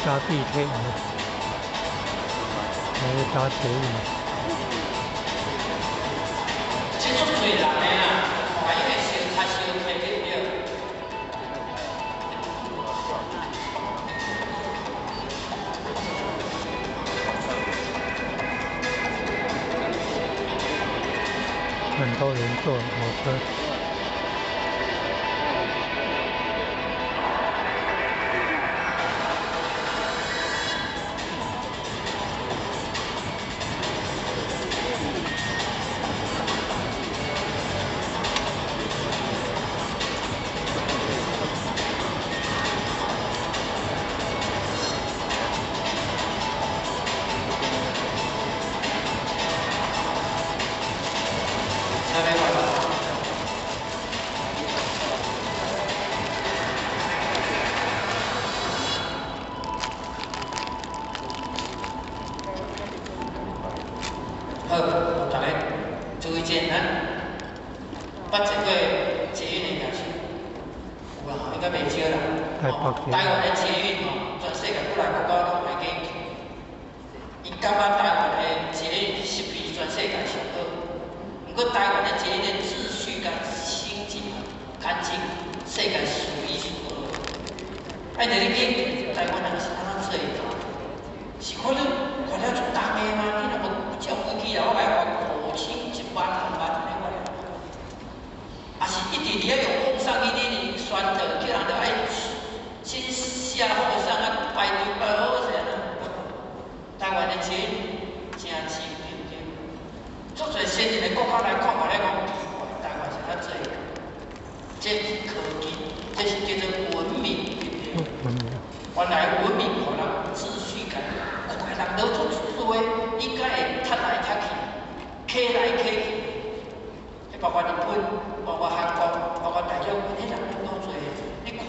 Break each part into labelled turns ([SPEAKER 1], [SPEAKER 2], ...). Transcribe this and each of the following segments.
[SPEAKER 1] 搭地鐵啊，還是搭捷運？
[SPEAKER 2] 這足濟人的啦，看伊個小較小塊對不對？
[SPEAKER 1] 很多人坐火車。
[SPEAKER 2] 好，大家注意者，咱捌坐過捷運的應該是有啦，應該袂少啦。哦，台灣的捷運吼，全世界幾个國家攏袂過去。𪜶感覺台灣的捷運設備全世界上好，毋過台灣的捷運的秩序佮清潔、乾淨，世界數一數二。啊，你去台灣人是按怎做的？是看你看了足重的嗎？你若無照規矩來，我共你罰5千、1萬、2萬按呢款。啊是一直佇遐用風扇去咧宣導，叫人著愛先下後上啊，排隊排好勢啊。台灣的捷運誠清，對毋對？足濟先進的國家來看看咧講，台灣是按怎做的？這是科技，這是叫做文明，對毋對？原來文明予人秩序感，看人都足多，你敢會踢來踢去，騎來騎去，包括日本，包括韓國，包括大陸，彼人攏足濟。你看𪜶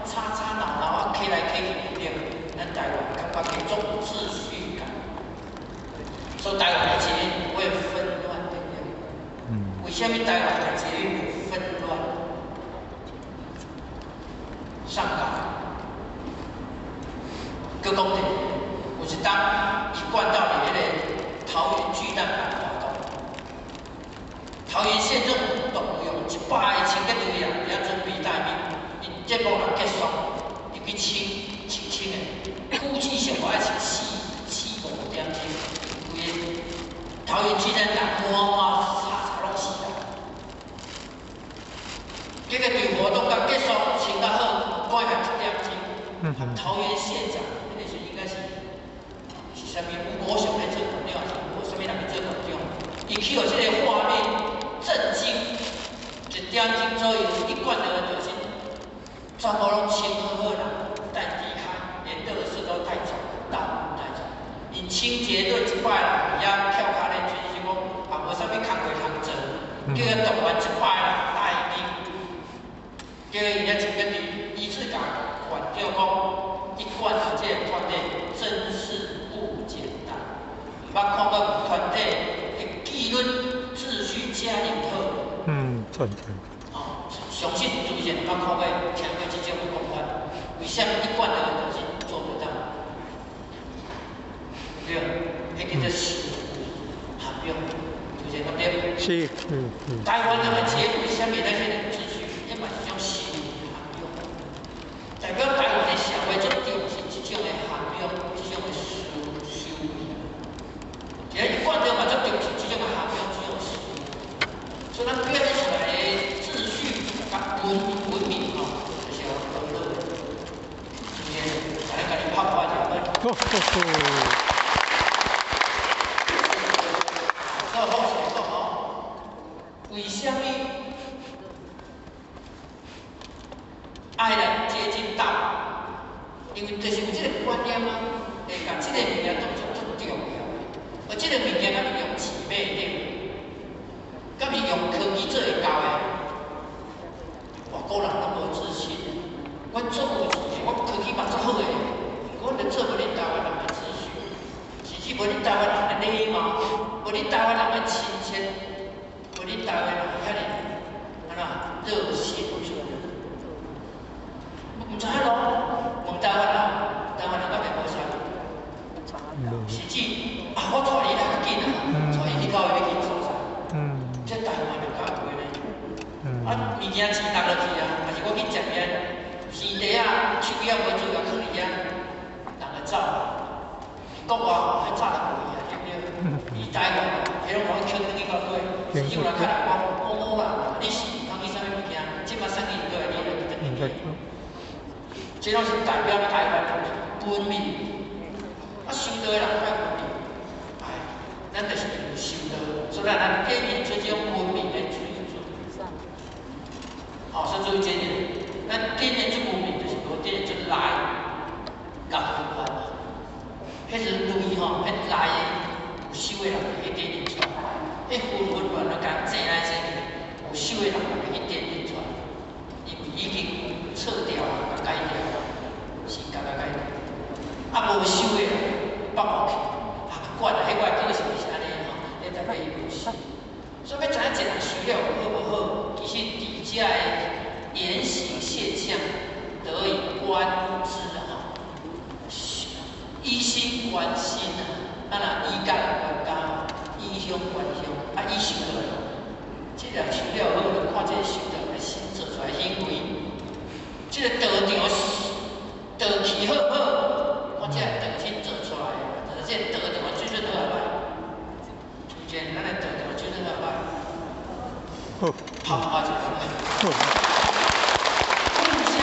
[SPEAKER 2] 吵吵鬧鬧啊，騎來騎去，對毋對？咱台灣感覺叫足有秩序感，所以台灣的捷運不會紛亂，對毋對？為啥物台灣的捷運會紛亂？上港，閣講一個，有一當一貫道佇彼個桃園巨蛋辦活動，桃園縣政府動用100個清潔隊啊，佇遐準備待命。𪜶節目若結束，入去清清清的，估計上愛清4、5點鐘，規个桃園巨蛋人滿滿吵吵攏是啦。結果對活動甲結束清較好，趕下1點鐘。桃園縣長彼个時應該是是啥物？吳國雄咧做縣長，還是無啥物人去做縣長？伊去予這個畫面震驚，1點鐘左右，一貫的就是全部攏清好好啦，帶離開，連垃圾都帶走，大帶走。𪜶清潔隊一擺人佇遐翹跤咧，就是講也無啥物工課通做，叫伊動員100個人帶兵，叫伊遐清潔隊依次共縣長講，一貫的這個團體真是不簡單，毋捌看過團體的紀律秩序遮爾好。
[SPEAKER 1] 嗯，真真。
[SPEAKER 2] 哦，相信主持人捌看過、聽過這種講法，為啥物一貫的就是做不到？對，彼叫做師傅涵養，主持人講對？
[SPEAKER 1] 是，嗯嗯。
[SPEAKER 2] 台灣人的節為啥物咱這個秩序，這嘛是一種師傅涵養，代表台灣的社會足重視這種的涵養，這種的思思維。其實一貫的嘛足重視這種的涵養，這種思維。所以咱表現出來的秩序佮文明吼，就是要好好的。是毋是？大家家己拍破一下好。
[SPEAKER 1] 好好好。
[SPEAKER 2] 所以好勢講吼，為啥物愛來接近道？因為就是有這個觀念啊，會共這個物件當作足重要的。而這個物件敢是用錢買得，敢是用科技做會到的？外國人攏無自信，我足有錢的，我科技嘛足好的，毋過阮就做無恁台灣人的秩序，甚至無恁台灣人的禮貌，無恁台灣人的親切，無恁台灣人遐爾按怎熱心助人。毋知影咯，問台灣人，台灣人敢袂啊，物件錢落落去啊，還是我去食物件，生茶仔、手機仔無做，共囥佇遐，人會走。國外吼，彼早就無去啊，對不對？伊台灣，彼攏互伊捡轉去到底，是有人較人講，某某人，你是通去啥物物件？這馬送去倒來，你會轉去。這攏是代表台灣人文明。啊，修道的人愛文明，哎，咱就是因為修道，所以咱展現出這種文明的水準。吼，所以做這個，咱展現出文明，就是無展現出內佮紛繁。彼是內吼，彼內的有修的人會去展現出來，彼紛紛亂亂共濟來濟去，有修的人會去展現出來，因為已經錯掉啊，改掉，是共共改掉。啊，無修的人放予去，啊，不管啦，彼我的個性是按呢吼，彼代表伊無修。所以欲知影一個人修了好無好，其實佇遮的言行現象得以觀之吼。以心觀心啊，啊若以覺觀覺，以香觀香，啊以修落來，這個修了好，就看這個修道的心做出來行為，這個道場道氣好無好，看這個道心做出來，就是這個道場的水準好歹。就這咱的道場水準好歹。
[SPEAKER 1] 好。
[SPEAKER 2] 拍拍就好。互相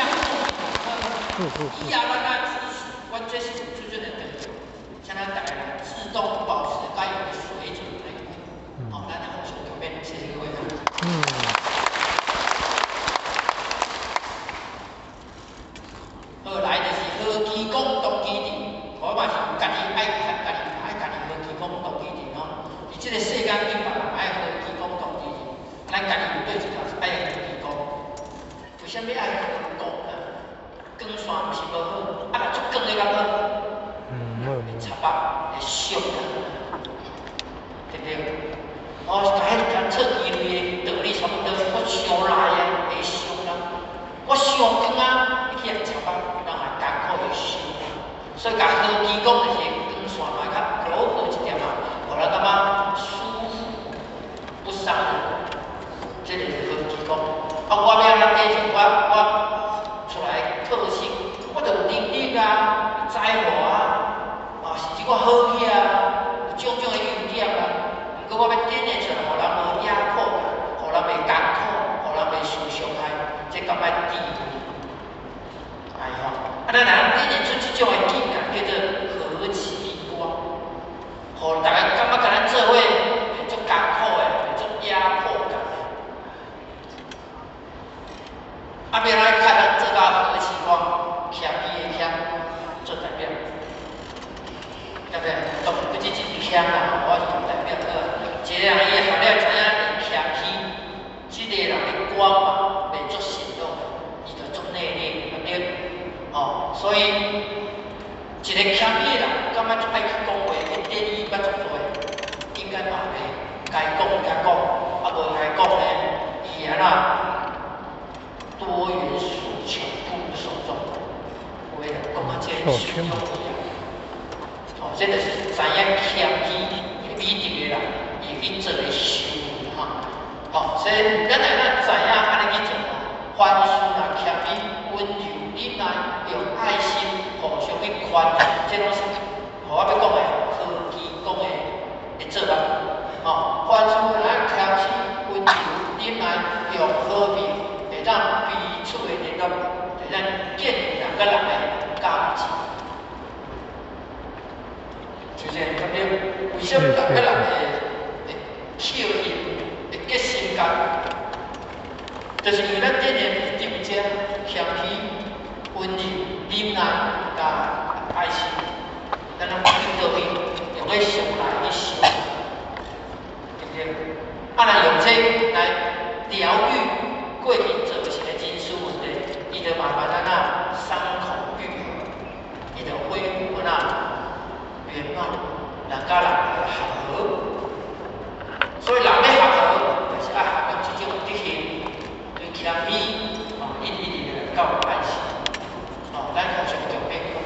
[SPEAKER 2] 以後咱來支持，阮這是有水準的道場，請咱逐个人自動保持該有的水準來。好，咱來互相共勉，謝謝各位。好，來就是何其講當基地，我嘛是家己愛家己愛家己何其講當基地吼。佇這個世間頂別人愛何其講當基地，咱家己有對一條是愛何其講。為啥物愛何講啊？光線毋是無好，啊若出光的較好。會插目，會傷人，對不對？哦，共彼共測距離的道理差不多，我傷內啊，會傷人。我傷光啊，會去共插目，人會艱苦會傷人。所以共何其講就是光線嘛較柔和一點啊，予人感覺舒服，不傷人。這就是何其講。啊，我欲按怎展現我出來的個性，我就有能力啊，有才華啊，啊，甚至我好起啊，有種種的優點啊。毋過我欲展現出來，予人無壓迫感，予人袂艱苦，予人袂受傷害，這敢愛智慧。哎吼，啊，咱若展現出這種的境界，叫做何其光，予逐家感覺共咱做伙會足艱苦的，會足壓迫感的。啊，欲來看咱做到何其光，謙虛的謙做代表，對不對？當不只真謙啦，我是代表好。一個人伊學了知影會謙虛，這個人的光嘛，袂足顯露，伊就足內斂，對不對？哦，所以一個謙虛的人，感覺足愛去講話，去建議捌足多，應該嘛袂該講才講，啊無該講的，伊按怎多元訴求不無受眾，有的人講啊，這個受眾去啊，哦，這就是知影謙虛美德的人，伊會去做的行為哈。吼，所以咱來咱知影按呢去做吼，凡事若謙虛、溫柔、忍耐，用愛心互相去寬容，這攏是予我欲講的何其講的的做法。吼，凡事若謙虛、溫柔、忍耐，用和平，會當彼此的聯絡，會當建立人佮人的感情。就是咁樣，為啥物人佮人會扣印、會結心結？就是因為咱展現佇遮謙虛、溫柔、忍耐佮愛心，咱攏去倒去用彼上來去想，對不對？啊，若用這來療癒過去造成的情緒問題，伊就慢慢按怎傷口愈合，伊就恢復按怎圓滿，人佮人會合和。所以人欲合和，就是愛學用這種德行，對謙虛，哦，一直一直來到愛心，哦，咱互相共勉較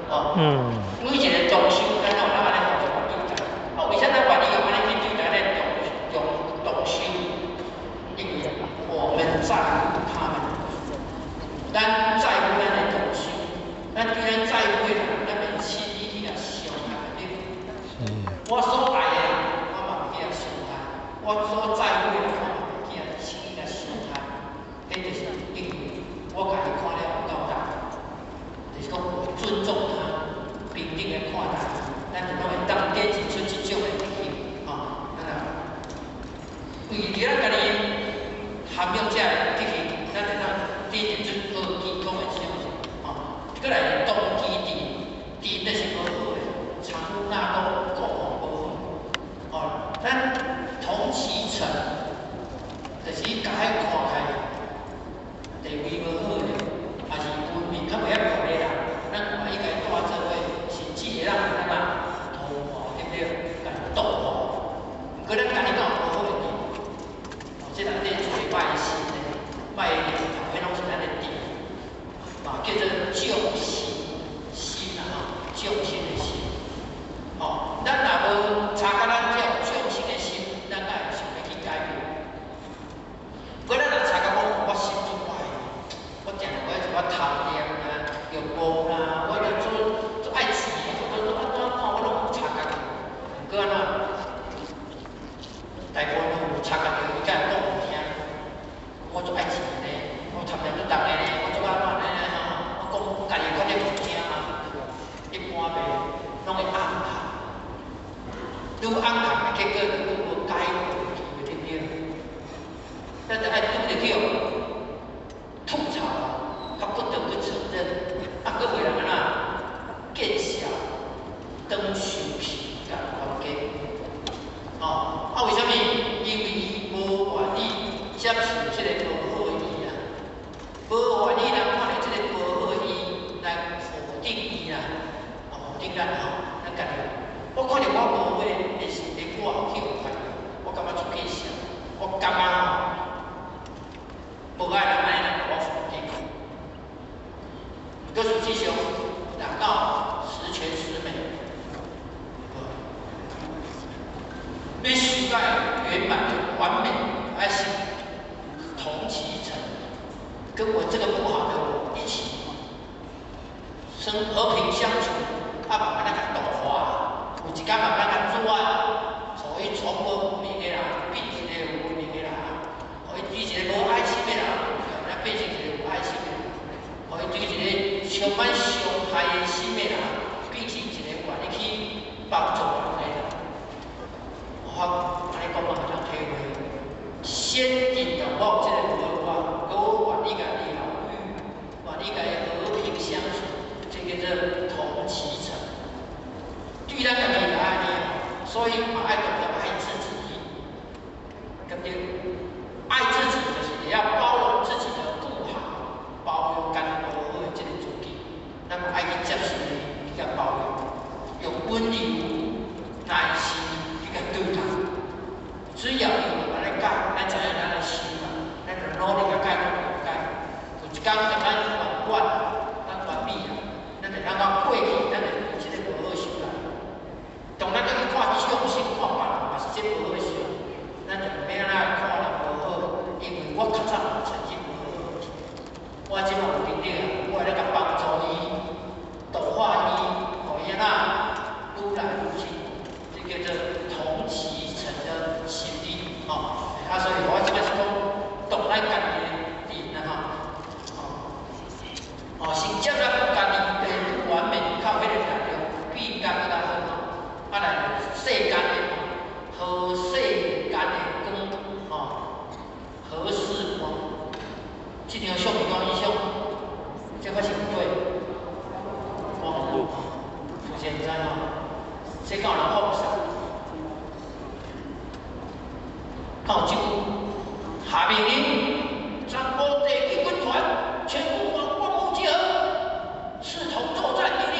[SPEAKER 2] 好，哦。每一個同修，咱攏會當按呢互相對待。哦，為啥咱願意用按呢去對待咱同同同修？在乎他們，咱在乎咱的同鄉，咱對咱在乎的人，咱袂輕易去共傷害，對無？我所愛的人，我嘛袂去共傷害；我所在乎的人，我嘛袂去共輕易共傷害。彼就是因為我共伊看了有夠大，就是講我尊重他，平等的看待，咱就攏會當展現出這種的德行，吼，咱若為著咱家己涵養這个德行，咱就當展現出好健康的這種，吼。閣來動機智，智就是無好的，藏污納垢，講話無好，吼，咱同齊成，就是共彼看開，地位無好的，抑是文明較袂遐懸的人，咱願意共伊帶做伙，甚至會當按怎同化，對毋對？共度化。毋過咱家己敢有無好的智？哦，這內底做歹心的、歹的念頭，彼攏是咱的智，嘛叫做眾心心啊吼，眾生的心。吼，咱若無察覺咱這有眾生的心，咱敢會想欲去改變？不過咱若察覺講，我心足歹，我定定有一寡貪念啊、欲望啦，我就做做愛錢的，我做按怎看我攏有察覺。毋過按怎？大部分攏有察覺著，伊敢會講有聽。我足愛錢的，我貪念足重的呢，我足按怎呢吼？我講家己看著有聽嘛，一般袂，攏會暗藏。愈暗藏的結果，就愈無改變的機會，對毋對？咱就愛拄著去予吐槽，較不得不承認，啊，閣袂人按怎見笑，當受氣，共冤家。哦，啊，為啥物？因為伊無願意接受這个無好的伊啊，無願意人看著這个無好的伊來否定伊啦，哦，否定咱吼，咱家己。我看著我無好的時，我去予懷疑，我感覺足見笑，我感覺吼，無愛人按呢來共我否定。毋過實際上，人敢有十全十美？無。欲修到圓滿就完美，愛是同齊成，跟我這個不好的我一起生和平相處，啊，慢慢仔共度化，有一天慢慢共轉，所以從無文明的人變一個有文明的人，予伊對一個無愛心的人，慢慢變成一個有愛心的人，予伊對一個充滿傷害的心的人，變成一個願意去幫助人的人。我按呢講嘛，會當體會。先認同我有這個無好我，閣願意共療癒，願意共伊和平相處，這叫做同齊成。對咱家己就按呢，所以嘛愛懂得愛自己，對毋對？愛自己就是會曉包容自己的不好，包容家己無好的這個自己，咱嘛愛去接受伊，去共包容，用溫柔、耐心去共對待。只要伊慢慢來改，咱知影咱的心嘛，咱就努力共改，努力共改。有一工當咱圓滿，咱完美啊，咱就咱講過去，咱就對這個無好受啦。當咱閣去看眾生，看別人嘛是這無好的時候，咱就毋免按怎看人無好，因為我較早嘛曾經無好。我這馬有能力啊，我會來共幫助伊，度化伊，予伊按怎愈來愈進步，這叫做同齊成的心理，吼。啊，所以我這擺是講，當咱家己的人啊，吼，哦，先接納家己的不完美，靠彼個力量變甲閣較好，吼。啊，來世間的好世間的光，吼，何事光？這張相片敢有印象？這我是毋對，哦，有誰毋知吼？這敢有人放送？敢有這句？下命令，全部第一軍團全部往光復集合，視同作戰命令。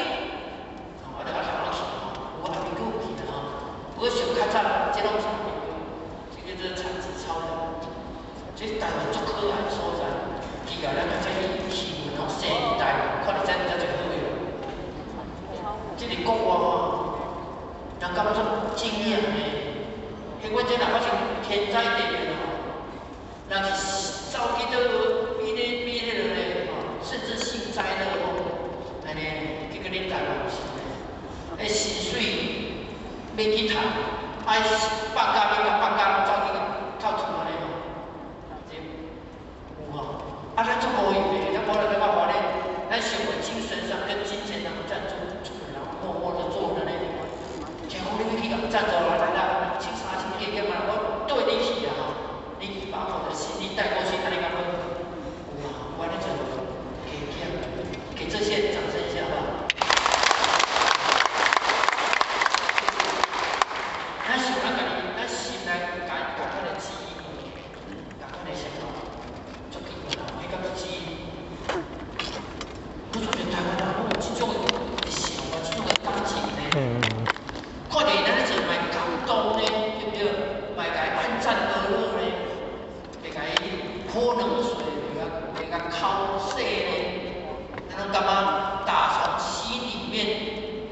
[SPEAKER 2] 哦，啊，就甲跳落去吼，有啊，邊閣有去啦吼。不過上較早，這攏是這叫做殘肢超人。這台灣足可愛的所在，其實咱較早去新聞吼，生佇台灣，看著遮爾濟好個。這個國外吼，人感覺足敬仰的。彼阮這若發生天災地變吼，人是走去佗潑冷水，袂共剾洗呢？咱攏感覺打從心裡面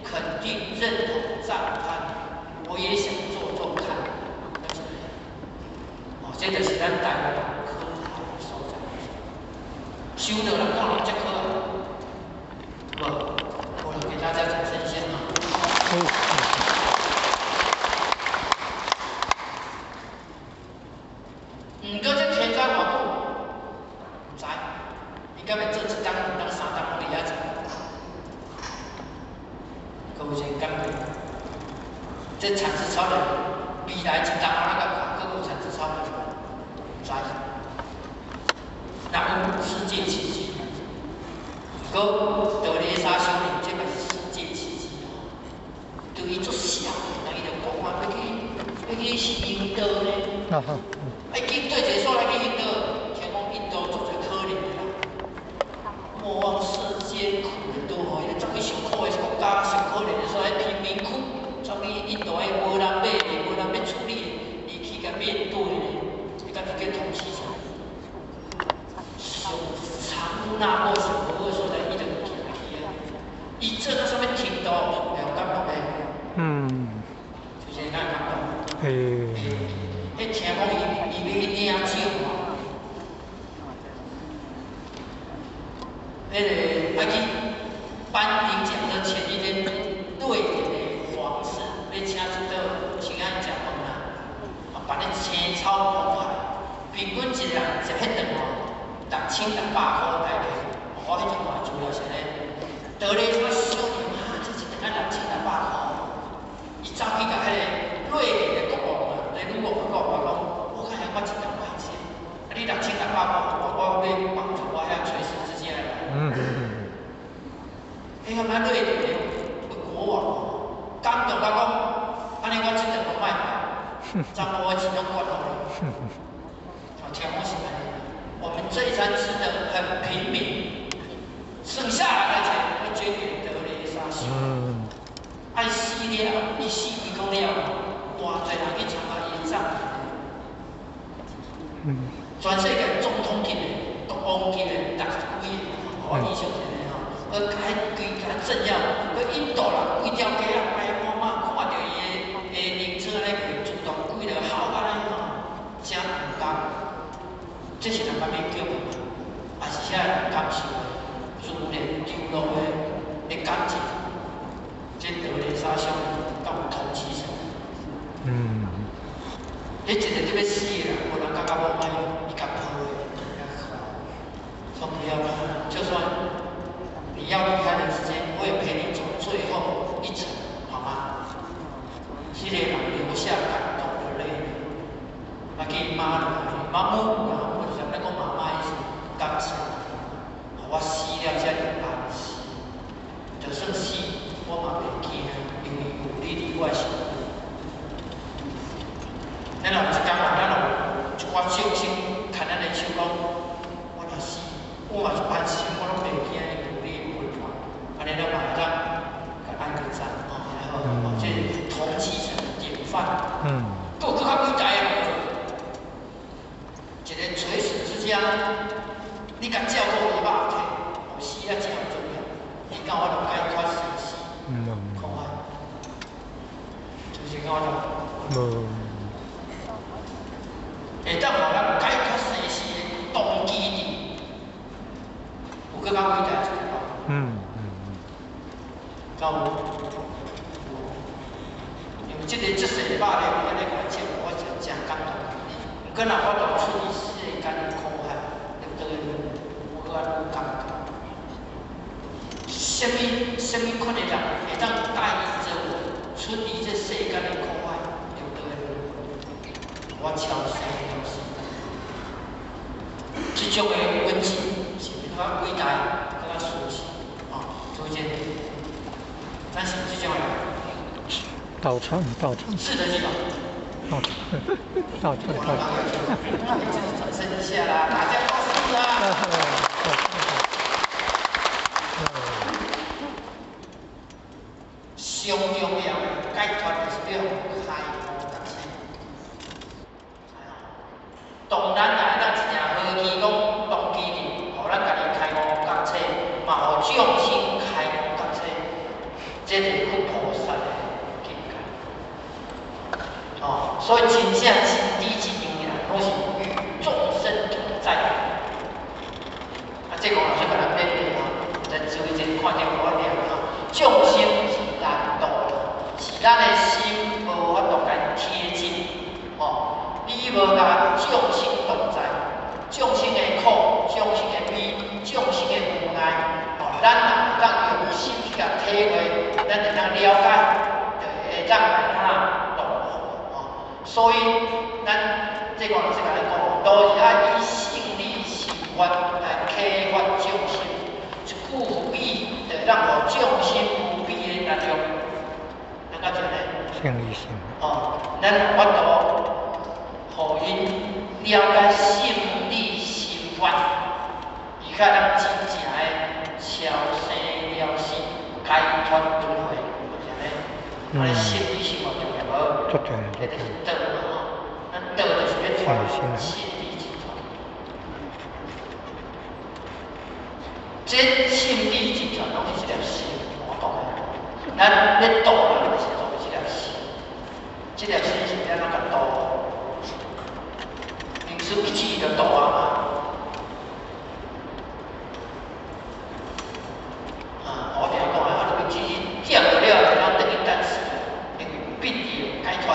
[SPEAKER 2] 肯定、認同、讚嘆，我也想做做看。哦，這就是咱台灣人可愛的所在。修道人看人這可愛，無？我來給大家掌聲先啊！
[SPEAKER 1] 好。
[SPEAKER 2] 毋過這天災偌久，毋知，應該欲做一冬、兩冬、三冬，攏佇遐做。閣有一個感覺，這禪子超人未來一冬我來看，閣有禪子超人，毋知。若有世界奇蹟，毋過德雷莎修女這嘛是世界奇蹟哦。對伊足少年，伊就講話欲去印度呢。愛去對一个所在去印度，聽講印度足濟可憐的人，莫忘世間苦很多吼，伊走去上苦的國家、上可憐的所在貧民窟，走去印度彼無人買的、無人欲處理的，伊去共面對呢，伊敢是叫同齊神。上藏污納垢上無好的所在，伊就行去啊。伊做到啥物程度，會有感動袂？就是敢會感動。
[SPEAKER 1] 欸。
[SPEAKER 2] 彼聽講伊欲去領獎嘛，彼个愛去頒領獎的前一天，瑞典的皇室欲請一桌請咱食飯啦，啊，辦咧青草澎海，平均一个人食彼頓吼，6600箍台幣。我彼陣看資料是按呢，德雷莎修女啊，這一頓愛6600箍，伊走去共彼个瑞典的國王啊，咧女王講，我講，我看我一頓歹勢，啊你6600箍，我欲幫助我遐垂死之家的人。彼個咱瑞典的國王哦，感動到講，按呢我這頓攏莫來，差不多我錢攏捐予你。哦，聽講是按呢，我們這一餐吃得很平民，省下來的錢會捐給德雷莎修女。愛死了，伊死幾工了，偌濟人去參加伊的葬禮。全世界總統級的、國王級的，逐幾个，我印象一个吼，閣彼規個政要，閣印度人規條街仔排滿滿，看著伊的靈車咧，自動規個哭按呢吼，誠毋甘。這是人較勉強的嘛，也是啥人感受的，自然流露的感情。這德雷莎修女敢有同齊神？彼一個佇欲死的人，無人感覺無歹，伊共抱的，說不要怕，就算你要離開的時間，我也陪你走最後一程，好嗎？這個人流下感動的淚流，啊，叫伊媽落來，媽母，然後就是咱講媽媽意思，感謝，我死了才會安息，就算死，我嘛袂驚，因為有你佇我身邊。咱若有一工吼，咱若有一寡眾生牽咱的手講，我若死，我嘛是安心，我攏袂驚，因為有你陪伴。按呢咱嘛會當共按個讚，吼，然後，這是同齊神的典範。閣有閣較偉大的無？一個垂死之家，你共照顧伊肉體，哦，死啊真有重要。你敢有法度解脫生死？看看，就是敢有法度？
[SPEAKER 1] 無。
[SPEAKER 2] 會當予咱解脫生死的動機佇，有閣較偉大一個無？敢有？因為這個這世肉體，按呢共照顧，我就誠感動。毋過若我度出離世間的苦海，對不對？我閣較愈感動。啥物啥物款的人會當帶領著我出離這世間的苦海，對不對？我超生了死。這種的文字是較偉大、較殊勝，吼，主持人，咱是這種人。
[SPEAKER 1] 道場，道場。
[SPEAKER 2] 是的，是吧？
[SPEAKER 1] 道場，道場，道場。
[SPEAKER 2] 轉身一下啦，大家高興啦。上重要的解脫就是欲開悟覺醒。當咱若會當真正好奇講，真正真理真用的人，攏是與眾生同在。啊，這個老師共咱勉勵吼，咱注意者看著我念吼，眾生是難度的，是咱的心無法度共貼近，吼，你無共眾生同在，眾生的苦、眾生的悲、眾生的無奈，吼，咱若會當用心去共體會，咱會當了解，就會當來怎度吼。所以，咱這個老師共咱講，都是愛以勝理心法來啟發眾生，一句佛語，就會當予眾生無比的力量。咱講這呢？
[SPEAKER 1] 勝理心。
[SPEAKER 2] 哦，咱有法度，予𪜶了解勝理心法，伊較當真正的超生了死，解脫輪迴，是按呢？按呢勝理心法重要無？
[SPEAKER 1] 足重要，足重要。
[SPEAKER 2] 道嘛吼，咱道就是咧傳勝理真傳。這勝理真傳攏是這粒心，我講的。咱咧度人的時陣，就是這粒心，這粒心是按怎共度？靈師一指就度啊嘛。啊，我定講啊，啊，你指點著了，就當轉去等死，因為必定解脫。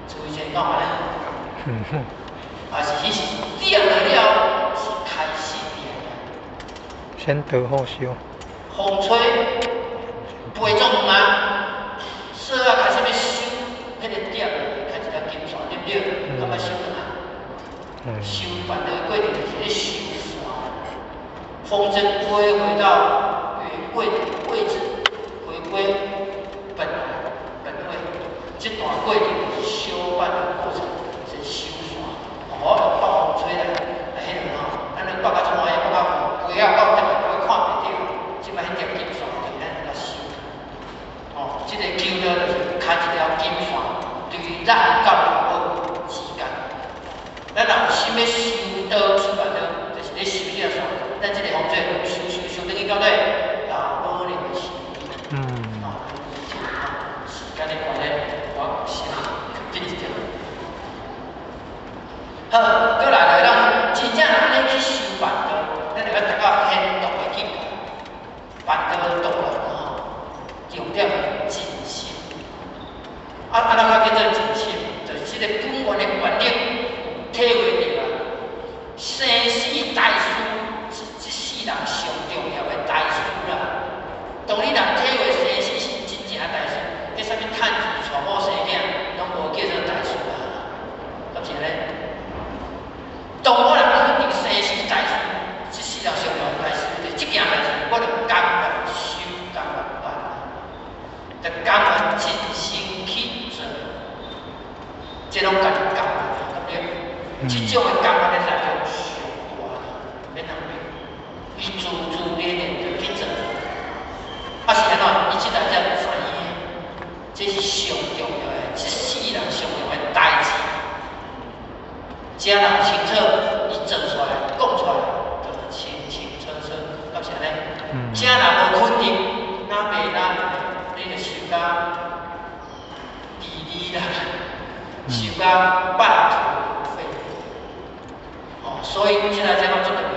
[SPEAKER 2] 注意者講按呢？啊，是彼是點著了，是開始點。
[SPEAKER 1] 先得後修。
[SPEAKER 2] 風吹，飛總遠啊，雪啊開始欲收，彼個點開一條金線，對毋對？感覺收轉來。修辦的過程就是咧修線，風箏飛回到原位位置，回歸本來本位。這段過程是修辦的過程，是修線。我用北風吹來，來彼落吼，咱咧北較創啊，北較飛啊到逐個飛看袂著，這擺彼條金線就是咱來修。哦，這個求道就是牽一條金線，對咱到老母之間。咱若有心欲修道修辦道，就是咧修這條線。咱這個風水修修修轉去到底，老母的心。哦，時間的關係，我先緊一點。好，閣來來，咱真正若按呢去修辦道，咱就欲達到天道的境界。辦道度人吼，重點是盡心。啊，按怎較叫做盡心？就是這個本源的原理體會著啊。生死大事是這世人上重要的大事啦。當你若體會生死是真正的大事，彼啥物趁錢、娶某、生囝，攏無叫做大事啊。敢是按呢？當我若肯定生死大事，這世人上重要的大事，就這件代誌，我就甘願修，甘願辦，就甘願盡心去做，這攏家己甘願，對毋對？這種的甘願的力量上大，免通比。伊自自然然就去做，啊是按怎？伊這代才知影，這是上重要的，這世人上重要的代誌。這若清楚，伊做出來、講出來，就清清楚楚，敢是按呢？這若無肯定，哪袂哪你就修甲離離啦，修甲半途而廢。哦，所以這來這攏足重要。